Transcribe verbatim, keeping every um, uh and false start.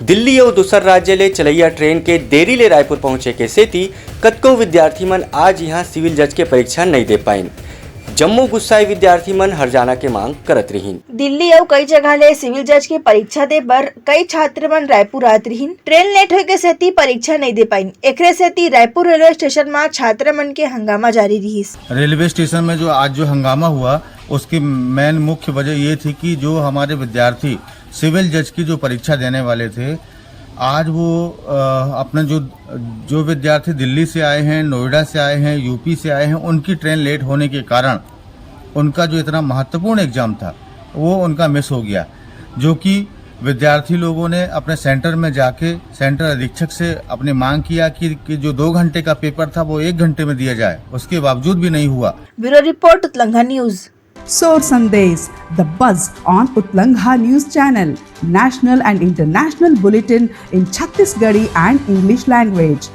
दिल्ली अउ दूसर राज्य ले चलइया ट्रेन के देरी ले रायपुर पहुंचे के सेती कतको विद्यार्थी मन आज इहां सिविल जज के परीक्षा नइ दे पाइन। जम्मो गुस्साए विद्यार्थी मन हरजाना के मांग करत रिहिन। दिल्ली अउ कई जगह ले सिविल जज के परीक्षा दे बर कई छात्र मन रायपुर आत रिहिन। ट्रेन लेट होए के सेती परीक्षा नइ दे पाइन। एकरे सेती रायपुर रेलवे स्टेशन म छात्र मन के हंगामा जारी रिहिस। रेलवे स्टेशन में जो आज जो हंगामा हुआ, उसकी मेन मुख्य वजह ये थी कि जो हमारे विद्यार्थी सिविल जज की जो परीक्षा देने वाले थे, आज वो अ, अपना जो जो विद्यार्थी दिल्ली से आए हैं, नोएडा से आए हैं, यूपी से आए हैं, उनकी ट्रेन लेट होने के कारण उनका जो इतना महत्वपूर्ण एग्जाम था, वो उनका मिस हो गया, जो कि विद्यार्थी लोगों ने अपने सेंटर में जाके सेंटर अधीक्षक से अपनी मांग किया कि, कि जो दो घंटे का पेपर था, वो एक घंटे में दिया जाए, उसके बावजूद भी नहीं हुआ। Bureau report, Utlangha news. Sor Sandesh, the buzz on Utlangha News Channel, national and international bulletin in Chhattisgarhi and English language.